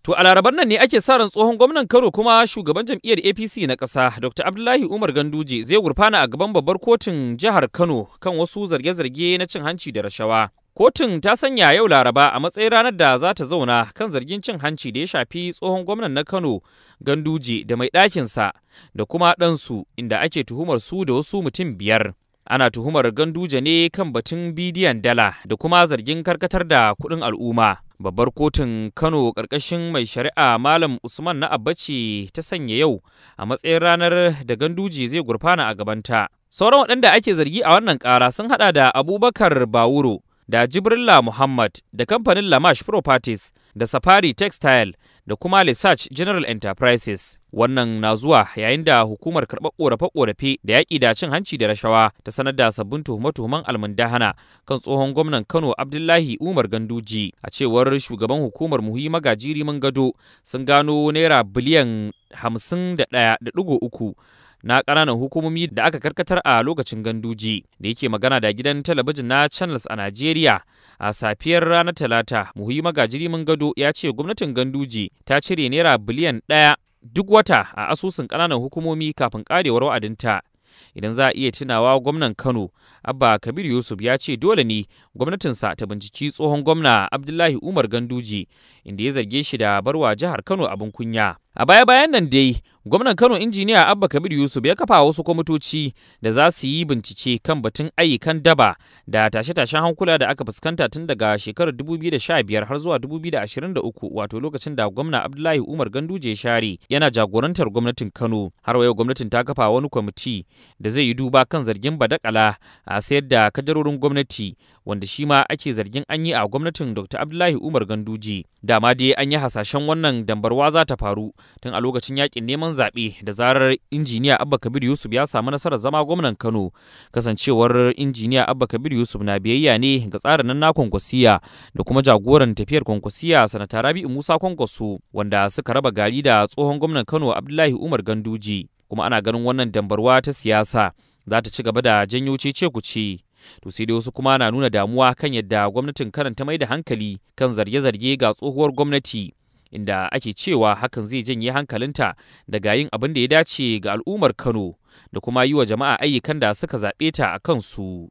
To a laraban nan ne ake sa ran tsohon gwamnan Kano kuma shugaban jam'iyyar APC na ƙasa Dr. Abdullahi Umar Ganduje zai gurfana a gaban babbar kotun jihar Kano kan wasu zarge-zarge na cin hanci da rashawa. Kotun ta sanya yau Laraba a matsayin ranar da za ta zauna kan zargin cin hanci da ya shafi tsohon gwamnan na Kano Ganduje da mai ɗakinsa da kuma ɗansu, inda ake tuhumar su da wasu mutum 5. Ana tuhumar Ganduje ne kan batun bidiyon dala da kuma zargin karkatar da kuɗin al'umma. Babbar kotun Kano ƙarƙashin mai shari'a Malam Usman na Abbaci ta sanya yau a matsayin ranar da Ganduje zai gurfana a gabanta. Sauran waɗanda ake zargi a wannan ƙara sun haɗa da Abubakar Bawuro da Jibrilla Muhammad da kamfanin Lamash Properties da Safari Textile da kuma Research General Enterprises. Wannan na zuwa yayin da hukumar karɓar ƙorafe-ƙorafe da yaƙi da cin hanci da rashawa ta sanar da sabbin tuhume-tuhumen almundahana kan tsohon gwamnan Kano Abdullahi Umar Ganduje. A cewar shugaban hukumar Muhi Magajiri Gado, sun gano naira biliyan 51.3 na ƙananan hukumomi da aka karkatar a lokacin Ganduje. Da yake magana da gidan talabijin na Channels a Najeriya a safiyar ranar Talata, Muhi Magajiri Gado ya ce gwamnatin Ganduje ta cire naira biliyan 1 duk wata a asusun ƙananan hukumomi kafin ƙarewar wa'adinta. Idan za a iya tunawa, gwamnan Kano Abba Kabir Yusuf ya ce dole ne gwamnatinsa ta binciki tsohon gwamna Abdullahi Umar Ganduje, inda ya zarge shi da barwa jihar Kano abin kunya. A baya-bayan nan dai, gwamnan Kano Injiniya Abba Kabir Yusuf ya kafa wasu kwamitoci da za su yi bincike kan batun ayyukan daba da tashe-tashen hankula da aka fuskanta tun daga shekarar 2015 har zuwa 2023, wato lokacin da gwamna Abdullahi Umar Ganduje ya share yana jagorantar gwamnatin Kano. Har yau gwamnatin ta kafa wani kwamiti da zai yi duba kan zargin badakala a sayar da kadarorin gwamnati, wanda shi ma ake zargin an yi a gwamnatin Dr. Abdullahi Umar Ganduje. Dama dai an yi hasashen wannan dambarwa za ta faru tun a lokacin yakin neman zaɓe da zarar Injiniya Abba Kabir Yusuf ya samu nasarar zama gwamnan Kano. Kasancewar Injiniya Abba Kabir Yusuf na biyayya ne ga tsarin nan na Kwankwasiya da kuma jagoran tafiyar Kwankwasiya, Sanata Rabi'u Musa Kwankwaso, wanda suka raba gari da tsohon gwamnan Kano Abdullahi Umar Ganduje. Kuma ana ganin wannan dambarwa ta siyasa za ta ci gaba da janyo cece-kuce. To sai dai wasu kuma na nuna damuwa kan yadda gwamnatin Kano ta mai da hankali kan zarge-zarge ga tsohuwar gwamnati, inda ake cewa hakan zai janye hankalinta daga yin abin da ya dace ga al'ummar Kano da kuma yi wa jama'a ayyukan da suka zaɓe ta a kansu.